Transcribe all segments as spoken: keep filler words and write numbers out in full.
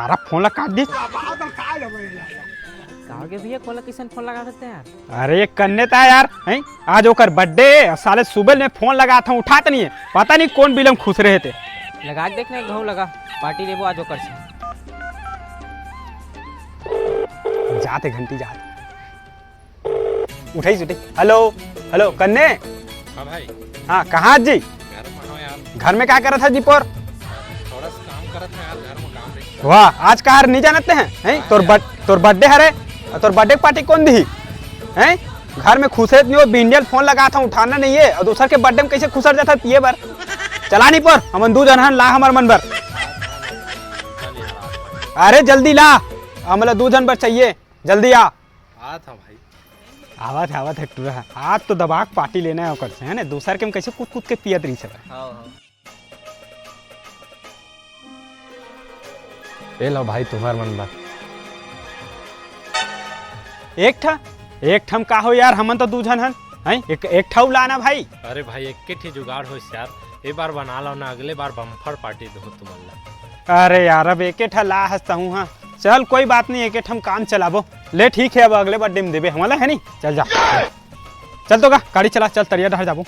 अरे फोन ला काट दिस। का हो गया भैया, कोला किसन फोन लगा सकते हैं यार? अरे ये कन्ने ता यार, हैं? आज ओकर बर्थडे हे, साले सुबह ले फोन लगात हंव, उठात नहीं हे। पता नहीं कौन बिलम खुसरे हे ते। लगा के देख ना, एक घाव लगा, पार्टी देबो आज ओकर से। जाते घंटी जाते। उठाई उठाई। हेलो, हेलो कन्ने। हाँ भाई। हाँ, कहाँ जी? घर में हो यार। घर में का करत हस जी पोर? थोड़ा सा काम करत हंव यार, घर में काम रही। वाह, आज का हर नहीं जानते हैं, हैं? हाँ तोर यार। बर्थ-, तोर बर्थडे हरे, अउ तोर बर्थडे के पार्टी कौन दिही? हैं? घर में खुसरे नहीं हो, बिंडियल फोन लगात हंव, उठाना नहीं हे, अउ दूसर के बर्थडे में कैसे खुसर जात हस पिए बर? चला नहीं पोर, हमन दू झन हन, ला हमर मन बर। अरे जल्दी ला, हमला दू झन बर चाहिए, जल्दी आ। आत हंव भाई। आवत हे, आवत हे टूरा। आज तो दबा के पार्टी लेना हे ओकर से, है ना? दूसर के में कैसे कूद कूद के पियत रहिस हे। हाँ, हाँ। ए लो भाई, तुम्हर मन बर। एक ठा, एक ठम का हो यार, हमन तो दू झन हन, हैं? एक, एक ठा अउ लाना भाई। अरे भाई, एक ठे जुगाड़ होइस यार, ए बार बना लो ना, अगले बार बम्फर पार्टी दो तुमन ला। अरे यार, अब एके ठा ला हस तहूँ, हाँ। चल, कोई बात नहीं, एके ठम काम चलाबो। ले, ठीक हे, अब अगले बर्थडे में देबे हमन ला, है नी? चल जा। चल तो गा, गाड़ी चला, चल तरिया डहर जाबो।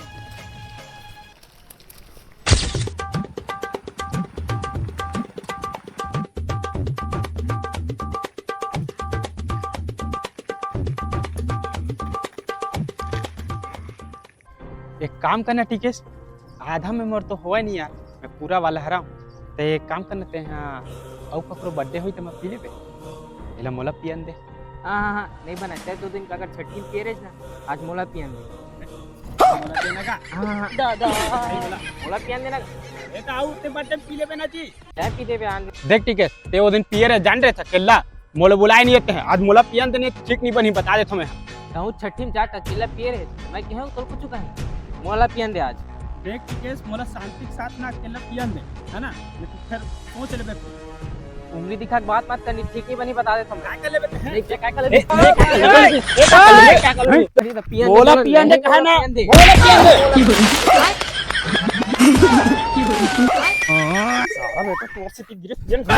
एक काम करना टिकेश, आधा में मोर तो होवय नहीं यार, मैं पूरा वाला हराऊं। ते एक काम करना, ते हाँ अउ ककरो बर्थडे होई त मैं पी लेबे, एला मोला पियन दे। हाँ, हाँ, हाँ, नहीं बना, ते दो दिन का अगर छठी में पिए रहिस ना, आज मोला पियन दे। मोला देना का? हाँ, हाँ, हाँ। दादा। मोला पियन देना का? ए, तो आऊ ते बर्थडे में पी लेबे ना जी। चाय पी देबे आन। देख टिकेश, ते वो दिन पिए रहे, जान रहे था, केला। मोला बुलाए नहीं आते हैं, आज मोला पियन देने ठीक नहीं बनी, बता देता मैं। कहूँ छठी में जाट अकेला पिए रहे, मैं कहूँ कल कुछ कहें, मोला पियन दे आज। देख टिकेश, मोला शांति के साथ ना अकेला पियन दे, है ना? नहीं तो फिर सोच लेबे। उंगली दिखा के बात मत करनी, ठीक नहीं बनी, बता देता मैं। क्या कर लेबे? देख, देख, क्या कर लेबे? ए, ए, क्या कर लेबे? ए, क्या कर लेबे? क्या कर लेबे? अरे, तो पियन दे, मोला बोला पियन दे, नहीं, कहा मोला ना? पियन दे। मोला पियन दे। साला बेटा, तोर से की गिरे, पियन दे।